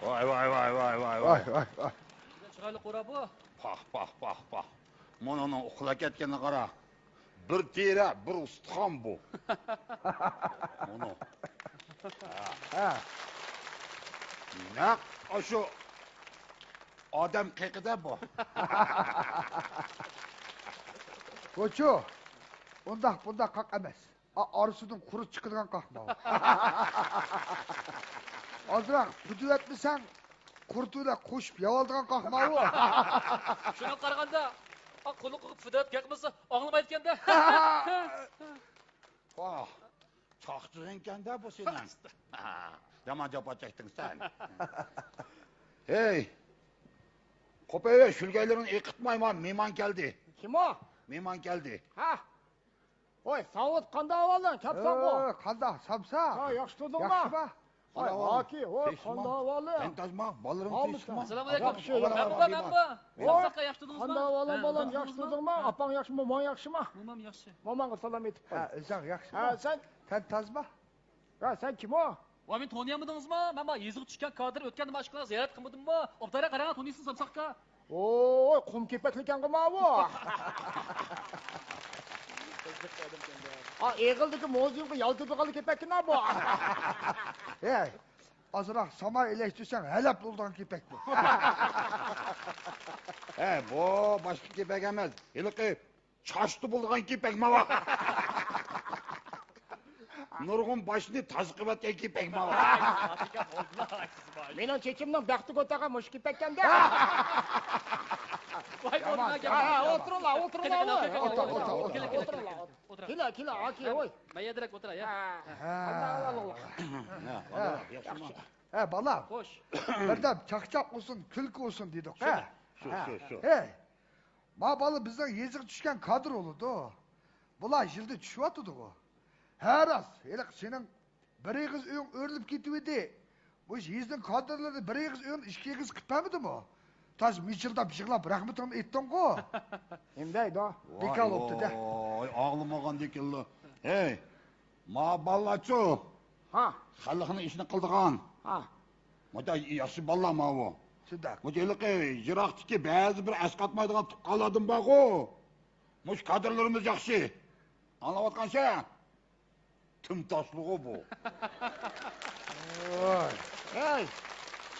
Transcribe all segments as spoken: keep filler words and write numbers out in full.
ۋاي، ۋاي، ۋاي، ۋاي، ۋاي، ۋاي. ۋاي، ۋاي، ۋاي. چىرايلىق قورا بۇ. پاھ، پاھ، پاھ، پاھ. مۇنىڭنىڭ ئۇخلاپ كەتكىنىگە قارا. بىر تېرە، بىر ئۇستىخان بۇ. مۇنۇ. ھە. نەق ئاشۇ ئادەم قېقىدە بۇ. بۇچۇ، ئۇنداق، بۇنداق قاق ئەمەس. ئا-، ئارىسىدىن قۇرت چىقىدىغان قاقماۋۇ. ئازراق پۈدۈۋەتمىسەڭ، قۇرت بىلەن قوشۇپ يەۋالىدىغان قاقماۋۇ. شۇنىڭغا قارىغاندا، ئا، قۇلىقىغا پۈدۈۋەت كەلمىسە، ئاڭلىمايدىكەن-دە. ۋاھ، چاقچىغىڭكەن-دە بۇ سېنىڭ. يامان جاپا چەكتىڭ سەن. ھەي، قوپايۋەر، شۆلگەيلىرىڭنى ئېقىتماي، مانا مېھمان كەلدى. كىم ئۇ؟ مېھمان كەلدى. ھە. ۋاي، ساۋۇت، قانداق ئەھۋالىڭ؟ كەپسەنغۇ؟ ئۆ، قانداق، سامساق؟ ھە، ياخشى تۇردۇڭما؟ ياخشىما؟ ۋاي، ۋاي، ئاكى، ۋاي، قانداق ئەھۋالىڭ؟ سەن تازىما؟ بالىلىرىڭ تىنچلىقمۇ؟ ئەسسالامۇئەلەيكۇم. ياخشى. مەن بۇ، مەن بۇ. ۋاي. سامساق ئاكا، ياخشى تۇردىڭىزما؟ قانداق ئەھۋالىڭ، بالام؟ ياخشى تۇردۇڭما؟ ئاپاڭ ياخشىمۇ؟ موماڭ ياخشىما؟ مومام ياخشى. موماڭغا سالام ئېيتىپ قوي. ھە، ئۆزۈڭ ياخشىما؟ ھە، سەن؟ سەن تازىما؟ ھە، سەن كىم ئۇ؟ ۋاي، مېنى تونۇيالمىدىڭىزمۇ؟ مەن ما يېزىغا چۈشكەن كادىر، ئۆتكەندە مانا ئاشۇ زىيارەت قىلمىدىممۇ؟ ئوبدانراق قاراڭ، تونۇيسىز سامساق ئاكا. ۋوي، قۇم كېپەكلىكەنغۇ ماۋۇ. ئا، ئېغىلدىكى مۇزېيغا يالتىدىغانلا كېپەككىنا بۇ. ھەي، ئازراق ساما ئېلەشتۈرسەڭ ھەلەپ بولىدىغان كېپەك بۇ. ھەي، بۇ باشقا كېپەك ئەمەس. ھېلىقى چاچتا بولىدىغان كېپەك ماۋۇ. نۇرغۇن باشنى تازا قىلىۋەتكەن كېپەك ماۋۇ. مېنىڭ چېچىمنىڭ بەختى كۆتەرگەن مۇشۇ كېپەككەن-دە. ۋاي، يامان، بولدى، يامان. ھە، ئولتۇرۇڭلار، ئولتۇرۇڭلار. ئولتۇر، ئولتۇر، ئولتۇر، ئولتۇر. ئولتۇرۇڭلار، ئولتۇر. كېلە، كېلە، ئاكى، ھوي. مەن يەردىرەك ئولتۇراي، ھە. ھە. ھە. ھە، بالام. خوش. بىردەم چاقچاق بولسۇن، كۈلكە بولسۇن دېدۇق، ھە. شۇ، شۇ، شۇ. ھەي. ما بالا بىزنىڭ يېزىغا چۈشكەن كادىر بولىدۇ. بۇلار يىلدا چۈشۈۋاتىدىغۇ. ھە راست، ھېلىقى سېنىڭ بىر ئېغىز ئۆيۈڭ ئۆرۈلۈپ كېتىۋىدى. مۇشۇ يېزىنىڭ كادىرلىرى بىر ئېغىز ئۆيۈڭنى ئىككى ئېغىز قىلىپ بەرمىدىمۇ؟ تاز مىچىلداپ يىغلاپ رەھمىتىڭنى ئېيتتىڭغۇ. نېمە دەيدۇ؟ بىكار بوپتۇ-دە. ۋاي، ئاغلىمىغاندىكىنلا. ھەي، ما بالىلارچۇ؟ ھا. خەلقنىڭ ئىشىنى قىلىدىغان. ھا. مۇنچە ياخشى بالىلار ماۋۇ. شۇنداق. مۇنچە ھېلىقى يىراقتىكى بەزى بىر ئەسقاتمايدىغان تۇغقانلاردىن بارغۇ. مۇشۇ كادىرلىرىمىز ياخشى. ئاڭلاۋاتقانسەن؟ تىمتاسلىغۇ بۇ. ھەي،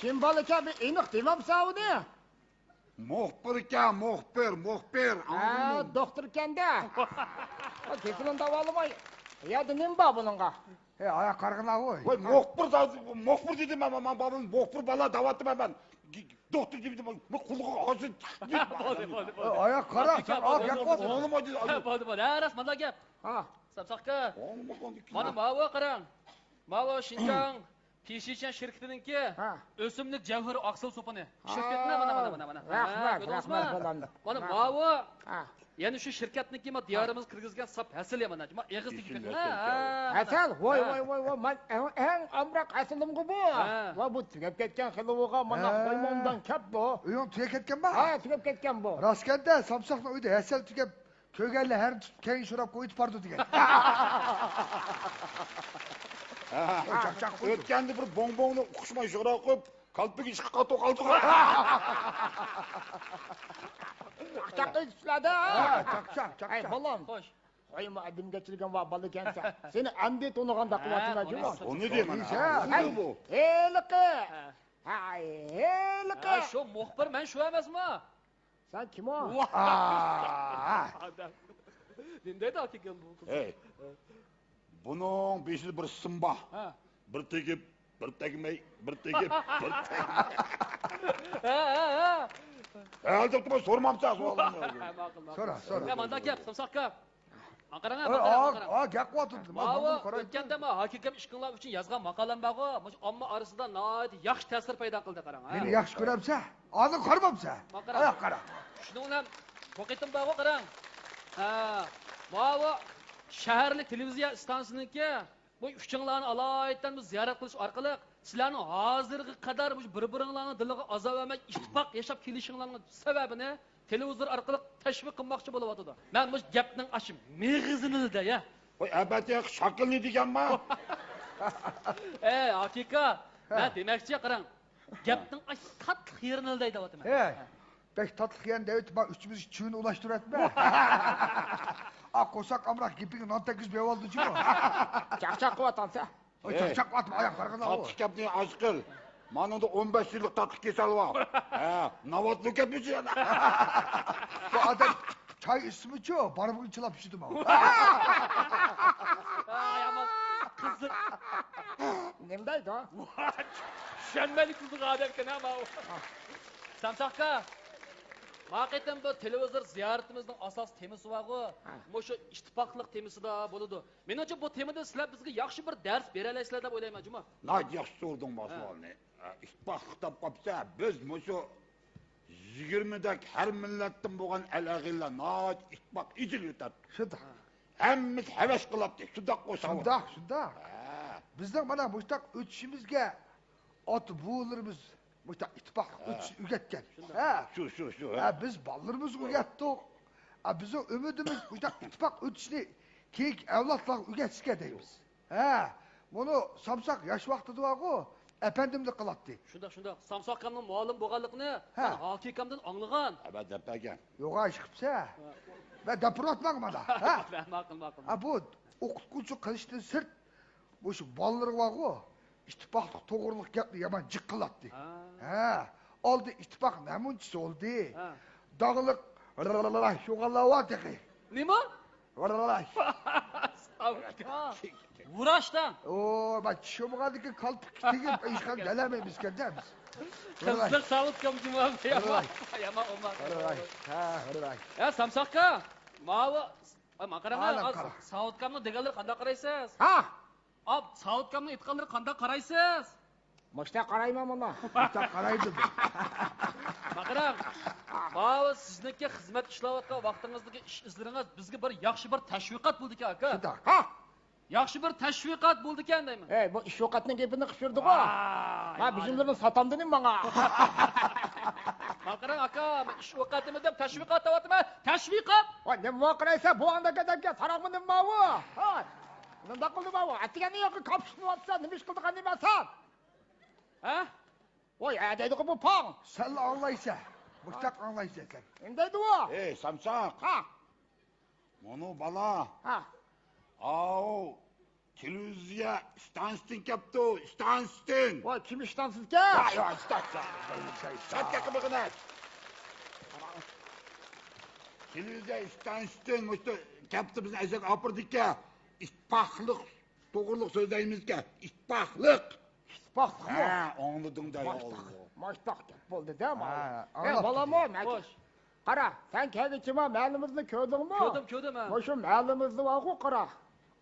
كىم بالىكەن، بىر ئېنىق دېمەمسەن ئۇنى؟ مۇخبىركەن، مۇخبىر، مۇخبىر. ھە، ئاڭلىدىڭمۇ؟ دوختۇركەن-دە. كېسىلىنى داۋالىماي. يەردە نېمە بار بۇنىڭغا؟ ھەي، ئاياق قارىغىنا ھوي. ۋاي، مۇخبىر، مۇخبىر دېدىم مەن، مانا بۇ مۇخبىر بالا دەۋاتىمەن مەن. دوختۇر دېدىم، مانا قۇلىقىغا ھازىر. بولدى، بولدى، بولدى. ئاياق قارا، سەن ئاق گەپ قىلىۋاتىسەن. ئاڭلىمايدۇ. ھە، بولدى، بولدى. ھە، راست، مانداق گەپ. ھا. سامساق ئاكا. مانا ماۋۇ قاراڭ. ماۋۇ شىنجاڭ پىشىچيەن شىركىتىنىڭكى ھا. ئۆسۈملۈك جەۋھىرى ئاقسىل سوپۇنى. شىركەتنى مانا، مانا، مانا، مانا. ھا، رەھمەت، كۆردىڭىزمۇ؟ رەھمەت، بالام. مانا ماۋۇ. ھا. يەنە شۇ شىركەتنىڭكى ما دىيارىمىزغا كىرگۈزگەن ساپ ھەسىل يا مانا. ما ئېغىزدىكى ھەسەل؟ ھە، ھەسەل؟ ۋاي، ۋاي، ۋاي، ۋاي. مەن ئەڭ، ئەڭ ئامراق ھەسىلىمغۇ بۇ. ھە. ۋاي، بۇ تۈگەپ كەتكەن خېلى بولغان مانا ھە. قويمامدان كەپ بۇ. ئۆيۈڭ تۈگەپ كەتكەنما؟ ھە، تۈگەپ كەتكەن بۇ. راست گەپتە، سامساقنىڭ ئۆيىدە ھەسەل تۈگەپ، كۆرگەنلەر ھەر تۇتۇپ كەينى شوراپ قويۇپ بارىدۇ دېگەن. ھە. چاقچاق قويدۇ. ئۆتكەندە بىر بوڭبوڭنى ئۇقۇشماي شوراپ قويۇپ، كالپۇكى ئىشقا قاتۇق قالدىغۇ. چاقچاق قىلىپ سىلەردە. ھە، چاقچاق، چاقچاق. ئەي، بالام. خوش. قويما، ئادەمگەرچىلىكىڭ بار بالا ئىكەنسەن. سېنى ئەمدى تونۇغاندەك قىلىۋاتىمەن جۇمۇ. ئۇنى دەيمەن. ھە. ھە. ھېلىقى. ھە. ھە، ھېلىقى. ھە، شۇ مۇخبىر مەن شۇ ئەمەسمۇ؟ سەن كىم ئۇ؟ ۋاھ! ئادەم. نېمە دەيدۇ ئاكىكەم بۇ قىز؟ ھەي. بۇنىڭ بېشىدا بىر سىم بار. ھە. بىر تېگىپ، بىر تەگمەي، بىر تېگىپ، بىر تەگمەي. ھە، ھە، ھە. ھە، دەپتۇ، سورىمامسەن سوئالىمنى. ماقۇل، ماقۇل. سورا، سورا. يا، مانداق گەپ، سامساق ئاكا. ماڭا قاراڭ، ھە، مانداق گەپ، ماڭا قاراڭ. ماۋۇ ئۆتكەندە ما ھاكىكەم ئىشقىڭلار ئۈچۈن يازغان ماقالەم بارغۇ، مۇشۇ ئامما ئارىسىدا ناھايىتى ياخشى تەسىر پەيدا قىلدى، قاراڭ، ھە. مېنى ياخشى كۆرەمسەن؟ ئاندىن قارىمامسەن؟ ماڭا قاراڭ. ئاياق قارا. شۇنىڭ بىلەن بۇ قېتىم بارغۇ، قاراڭ. ھە، ماۋۇ شەھەرلىك تېلېۋىزىيە ئىستانسىسىنىڭكى بۇ ئۈچۈڭلارنى ئالايىتەن بۇ زىيارەت قىلىش ئارقىلىق سىلەرنىڭ ھازىرغا قەدەر مۇشۇ بىر-بىرىڭلارنىڭ دىلىغا ئازاب بەرمەي ئىتتىپاق ياشاپ كېلىشىڭلارنىڭ سەۋەبىنى تېلېۋىزور ئارقىلىق تەشۋىق قىلماقچى بولۇۋاتىدۇ. مەن مۇشۇ گەپنىڭ ئاشۇ مېغىزىنىلا دەي، ھە. ۋاي، ئەبەتىڭ شاكىلنى دېگەنما؟ ئەي، ئاكىكا، مەن دېمەكچى، قاراڭ. گەپنىڭ ئاش تاتلىق يېرىنى دەيدىۋاتىمەن. ھە. بەك تاتلىق يەرنى دەۋېتىپ، مانا ئۈچىمىز چىۋىن ئۇلاشتۇرۇۋەتمە. ئا، قورساق ئامراق گېپىڭگە نان تەگكۈزۈپ بېرىۋالدى جۇمۇ. چاقچاق قىلىۋاتامسەن. ئوي، ئەي، چاقچاق قىلىۋاتىمەن، ئاياق قارىغىنا. تاتلىق گەپنى ئاز قىل. مانىڭدا ئون بەش يىللىق تاتلىق كېسەل بار. ھە، ناۋاتلىق گەپمىشۇ يەنە. بۇ ئادەم چاي ئىچسىمۇچۇ، بارمىقىنى چىلاپ ئىچىدۇ ماۋۇ. ئاي، ئامان، قىزىق. نېمە دەيدۇ؟ چۈشەنمەيدۇ قىزىق ئادەمكەن ھە ماۋۇ. سامساق ئاكا، ما قېتىم بۇ تېلېۋىزور زىيارىتىمىزنىڭ ئاساسىي تېمىسى بارغۇ، ھە، مۇشۇ ئىتتىپاقلىق تېمىسىدا بولىدۇ. مېنىڭچە، بۇ تېمىدىن سىلەر بىزگە ياخشى بىر دەرس بېرەلەيسىلەر دەپ ئويلايمەن جۇمۇ. ناھايىتى ياخشى سورىدىڭ بۇ، ھە، سوئالنى. ئە، ئىتتىپاقلىق دەپ قاپسە، بىز مۇشۇ يىگىرمىدەك ھەر مىللەتتىن بولغان ئەل-ئەغىنىلەر ناھايىتى ئىتتىپاق ئىجىل ئۆتەتتى. شۇنداق. ھەممىسى ھەۋەس قىلاتتى، شۇنداق قوشاۋاتتى. شۇنداق، شۇنداق. ھە. بىزنىڭ مانا مۇشۇنداق ئۆتۈشىمىزگە ئاتا-بوۋىلىرىمىز مۇشۇنداق ئىتتىپاقلىق، ھە، ئۆتۈشنى ئۆگەتكەن. شۇنداق. ھە. شۇ، شۇ، شۇ، ھە. ھە، بىز بالىلىرىمىزغا ئۆگەتتۇق. ھە، بىزنىڭ ئۈمىدىمىز مۇشۇنداق ئىتتىپاق ئۆتۈشنى كېيىنكى ئەۋلادلارغا ئۆگەتسىكەن دەيمىز. ھە، مۇنۇ سامساق ياش ۋاقتىدا بارغۇ، ئەپەندىملىك قىلاتتى. شۇنداق، شۇنداق. سامساق ئاكامنىڭ مۇئەللىم بولغانلىقىنى، ھە، مەن ھاكى ئاكامدىن ئاڭلىغان. ھە، بەدەپ بەرگەن. يوغان ئىش قىپسە. ھە. مەن دەپ تۇرۇۋاتماڭ مانا. ھە. ماقۇل، ماقۇل، ھە، ماقۇل. بۇ ئوقۇتقۇچى قىلىشتىن سىرت، مۇشۇ بالىلىرى بارغۇ، ئىتتىپاقلىق توغرىلىق گەپنى يامان جىق قىلاتتى. ھە. ھە. ئالدى ئىتتىپاق نەمۇنىچىسى بولدى. ھە. داغلىق شۇغاللار بار تېخى. نېمە؟ ۋۇراشتا. ئو، مەن چىشىمغاندىكى كالپۇككا تېگىپ، ھېچقانداق دېيەلمەيمىزكەن-دە بىز. قىزىق ساۋۇت كەمجىمۇ. يامان، يامان، يامان. ھە، ھە. يا سامساق ئاكا، ماۋۇ، ئاي، ماڭا قاراڭ، ھازىر ساۋۇت كامنىڭ دېگەنلىرىگە قانداق قارايسىز؟ ھە؟ ئاپ، ساۋۇت كامنىڭ ئېيتقانلىرىغا قانداق قارايسىز؟ مۇشتا قارايمەن مانا. مۇشتا قارايدۇ. ماقىراڭ، ماۋۇ سىزنىڭكى خىزمەت ئىشلەۋاتقان ۋاقتىڭىزدىكى ئىش ئىزلىرىڭىز بىزگە بىر ياخشى بىر تەشۋىقات بولىدىكەن، ئاكا. شۇنداق. ھە؟ ياخشى بىر تەشۋىقات بولىدىكەن دەيمەن. ئەي، بۇ ئىش ئوقەتنىڭ گېپىنى قىلىپ يۈردىغۇ. ۋاي، ھە، بىزىملىرىنى ساتامدىنى ماڭا. ماقىراڭ ئاكا، مەن ئىش ئوقەتنىمۇ دەپ تەشۋىقات دەۋاتىمەن. تەشۋىقات! ۋاي، نېمە ۋارقىرايسەن؟ بۇ ئانداق ئادەمگە ساراڭمۇ نېمە ماۋۇ؟ ھاي، نېمانداق قىلدى ماۋۇ؟ ئەتىگەننى ياقى كاپشۇتۇۋاتسا، نېمە ئىش قىلىدىغان نېمە سەن؟ ھە؟ ۋاي، ھە دەيدىغۇ بۇ پاڭ. سەنلا ئاڭلايسەن. مۇشتاق ئاڭلايسەن سەن. نېمە دەيدۇ ئۇ؟ ئەي، سامساق. ھە. مانا بالا. ھە. ئاۋۇ تېلېۋىزىيە ئىستانسىسىدىن كەپتۇ، ئىستانسىسىدىن. ۋاي، كىم ئىستانسىسىكەن؟ ۋاي، ۋاي، ئىستانسىسى. چەتكە قىلمىغىن. تېلېۋىزىيە ئىستانسىسىدىن مۇشۇ كەپتۇ، بىزنى ئەسەرگە ئاپىرىدىكەن. ئىتتىپاقلىق توغرىلىق سۆزلەيمىزكەن. ئىتتىپاقلىق. ئىتتىپاقلىقمۇ؟ ھە، ئاڭلىدىڭ-دە، يا ماشتاق، ماشتاق گەپ بولدى-دە، ھە، ماۋۇ. ئاڭلاپ بالامۇ، تۇردۇم. مەن خوش. قارا، سەن كەلگۈچە ما مەھەللىمىزنى كۆردۈڭمۇ؟ كۆردۈم، كۆردۈم، ھە. مۇشۇ مەھەللىمىزدە بارغۇ، قارا.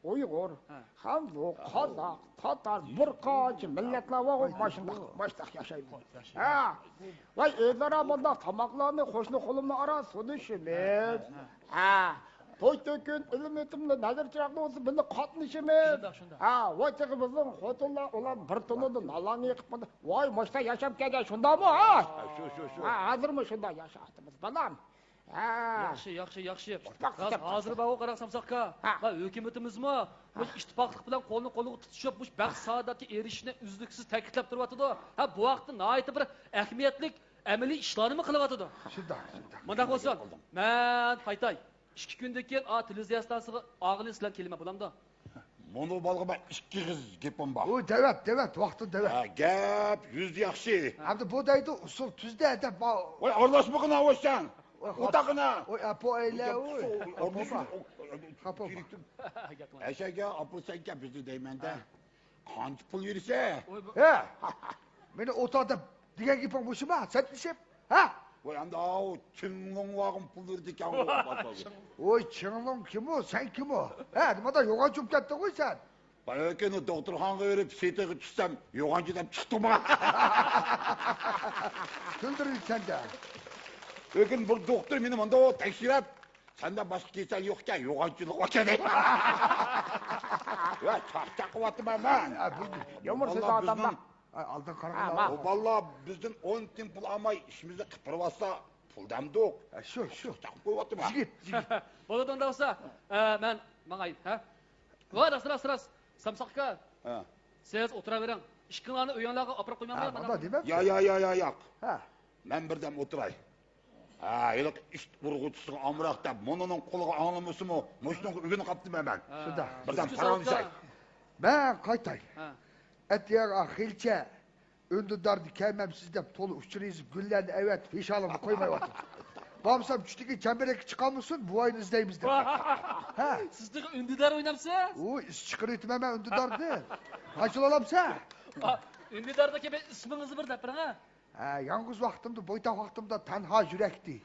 ئۇيغۇر، ھە. خەنزۇ، ھە. قازاق، تاتار، بىر قانچە مىللەتلەر بارغۇ، ھە. ماشۇنداق، ماشۇنداق ياشايمىز. خوش، ياشايمىز. ھە. ۋاي، ئۆزئارا بۇنداق تاماقلارنى قوشنا قولۇملار ئارا سۇنۇشىمىز. ھە، ھە. ھە. توي-تۆكۈن، ئۆلۈم-يېتىمدە نەزىر-چىراغ بولسا، بۇنى قاتنىشىمىز. شۇنداق، شۇنداق. ھە، ۋاي، تېخى بىزنىڭ خوتۇنلار، ئۇلار بىر توننىدا نانلارنى يېقىپ قويدى. ۋاي، مۇشۇنداق ياشاپ كەلگەن، شۇنداقمۇ، ھە؟ ھە، شۇ، شۇ، شۇ. ھە، ھازىرمۇ شۇنداق ياشاۋاتىمىز، بالام. ھە. ياخشى، ياخشى، ياخشى. ئىتتىپاق، ھازىر، ئىتتىپاق. ھازىر بارغۇ، قاراڭ سامساق ئاكا. ھە. ھە، ھۆكۈمىتىمىزمۇ ھە. مۇشۇ ئىتتىپاقلىق بىلەن قولنى قولغا تۇتۇشۇپ، مۇشۇ بەخت سائادەتكە ئېرىشىشنى ئۈزلۈكسىز تەكىتلەپ تۇرۇۋاتىدۇ. ھە، بۇ ھەقتە ناھايىتى بىر ئەھمىيەتلىك ئەمەلىي ئىشلارنىمۇ قىلىۋاتىدۇ. شۇنداق، شۇنداق. مۇنداق بولسۇن، مەن قايتاي. ئىككى كۈندىن كېيىن ئا تېلېۋىزىيە ئىستانسىسىغا ئاغىنە سىلەر كېلىمەن، بولامدۇ؟ مۇنۇ بالىغا مەن ئىككى ئېغىز گېپىم بار. ئۇ دەۋەت، دەۋەت، ۋاقتىدا دەۋەت. ھە، گەپ يۈز ياخشى. ھەمدە بۇ دەيدۇ، ئۇسسۇل تۈزدە دەپ. ۋاي، ئارىلاشمىغىنا، ۋاي، سەن. ۋاي، ئوتاقىنا. ۋاي، ئاپا ئەيلە، ۋاي. ئەشەگە ئاپا سەنكە بىزنى دەيمەن-دە. ھە. قانچە پۇل بېرىسەن؟ ھە! مېنى ئوتاق دەپ دېگەن گېپىڭ مۇشۇما؟ سەتلىشىپ، ھە؟ ۋاي، ئەمدى ئاۋۇ چىڭلوڭ ۋاغىن پۇل بېرىدىكەن. ۋاي، چىڭلوڭ كىمۇ؟ سەن كىمۇ؟ ھە، نېمادا يوغان چۈشۈپ كەتتىڭغۇ سەن؟ باياقى دوختۇرخانىغا بېرىپ، سېتىغا چۈشسەم، يوغانچى دەپ چىقتىما؟ كۈلدۈرۈۋېتىسەن-دە. بۈگۈن بىر دوختۇر مېنى مۇنداق تەكشۈرۈپ، سەندە باشقا كېسەل يوقكەن، يوغانچىلىق باركەن دەيدۇ. ۋە چاقچاق قىلىۋاتىمەن مەن. ھە، بۇ يامىنسىز ئادەملار. ھە، ئالدىن قارىغىلا. ھە، بۇ بالىلار بىزدىن ئون تىيىن پۇل ئالماي ئىشىمىزنى قىپىرىۋاتسا، پۇل دەمدۇق. ھە، شۇ، شۇ. چاقچاق قىلىۋاتىمەن. يىگىت، يىگىت. بولىدۇ ئۇنداق بولسا، ئە، مەن ماڭاي، ھە؟ ۋاي، راست، راست، راست. سامساق ئاكا. ھە. سىز ئولتۇرۇۋېرىڭ. ئىشىكىڭلارنى ئۆيۈڭلارغا ئاپىرىپ قويمامدۇ ھە، يا قانداق؟ مۇنداق دېمەم. يا، يا، يا، يا، ياق. ھە. مەن بىردەم ئولتۇراي. ھە، ھېلىقى ئىت ئۇرغۇچىسىغا ئامراق دەپ، مۇنىنىڭ قۇلىقى ئاڭلىمىسىمۇ، مۇشۇنىڭغا ئۆگىنىپ قاپتىمەن مەن. ھە. شۇنداق. بىردەم سۈتى پاراڭلىشاي. سوغۇقتا. مەن قايتاي. ھە. ئەتىياغا خېلىچە ئۈندىداردا كەلمەمسىز دەپ تولا ئۇچۇر يېزىپ، گۈللەرنى ئەۋەتىپ، ھېشالىمنى قويمايۋاتىدۇ. بارمىسام چۈشتىكى چەمبىرەككە چىقالمىسۇن، بوۋاينى ئىزدەيمىز دەپ. ھە. سىز تېخى ئۈندىدار ئوينامسىز؟ ئۇ ئىس چىقىرىۋېتىمەن مەن ئۈندىداردىن. قانچىلى ئالامسەن؟ ئا، ئۈندىداردىكى بىر ئىسمىڭىزنى بىر دەپ بېرىڭ، ھە. ھە، يالغۇز ۋاقتىمدا، بويتاق ۋاقتىمدا تەنھا يۈرەكتى.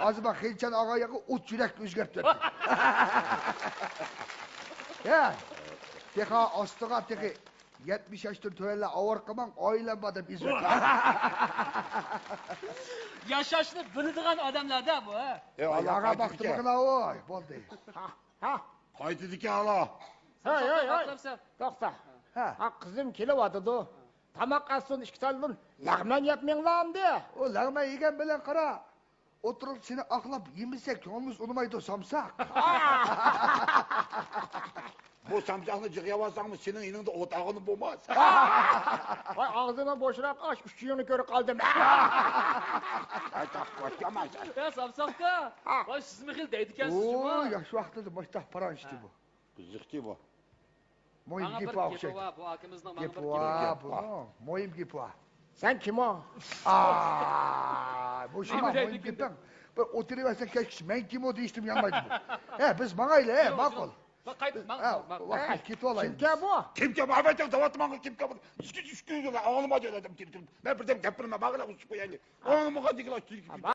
ھازىر مەن خېلىچان ئاغا ياقى ئوت يۈرەككە ئۆزگەرتىۋەتتىم. ھە، تېخى ئاستىغا تېخى يەتمىش ياشتىن تۆۋەنلەر ئاۋارە قىلماڭ، ئائىلەم بار دەپ ئېزىۋەتتىم. ياشاشنى بىلىدىغان ئادەملەردە بۇ، ھە. ئاي، ئاللا ياغا قايتىدىكەن. باقتىمغىنا، ۋاي، بولدى. ھە، ھە. قايتىدىكەن، ئالا. ھەي، ھەي، ھەي. توختا. ھە. ھە، قىزىم كېلىۋاتىدۇ. تاماق ئەتسۇن ئىككى تالدىن. لەغمەن يەپ مېڭىلا ئەمدى. ئۇ لەغمەن يېگەن بىلەن قارا. ئوتتۇرىدا سېنى ئاقلاپ يېمىسەك، كۆڭلىمىز ئۇنىمايدۇ، سامساق. بۇ سامساقنى جىغىياۋالساڭمۇ، سېنىڭ يېنىڭدا ئولتۇرغىنى بولماس. ۋاي، ئاغزىنى بوشراق ئاچ، ئۈچىيىڭنى كۆرۈپ قالدىم. ئاي، تاق قوشقانمەن سەن. يا، سامساقكا! ھە. ۋاي، سىزمۇ خېلى دەيدىكەنسىز ئۇ، جۇمۇ. ياش ۋاقتىدا مۇشتاق پاراڭ ئىچتى ھە. بۇ. قىزىقتى بۇ. مويىن ماڭا بىر گېپى گېپى ئوخشايدۇ. بار، بۇ ئاكىمىزنىڭ ماڭا گېپى بىر گېپى بار، بار. بۇنىڭ مويىن گېپى بار. سەن كىم ئۇ؟ ئاي، بۇ شۇ نېمە مويىن دەيدۇ گېپىڭ. بىر ئولتۇرۇۋەرسەڭ كەچكىچە مەن كىم ئۇ دېيىشتىن يانمايدۇ بۇ. ھە، بىز ماڭايلى، ھە، ياق، ماقۇل. ياق. ماڭ، ماڭ، ھە، ماڭ، ماڭ. ۋاقىت كېتىۋالايلى. كىمكەن بۇ؟ كىمكەن؟ مەن بىردەم گەپ قىلماي ماڭىلا ئۇچۇپ قويايلى. ئاڭلىمىغان دېگىلە ئۇچۇپ كېتىپ.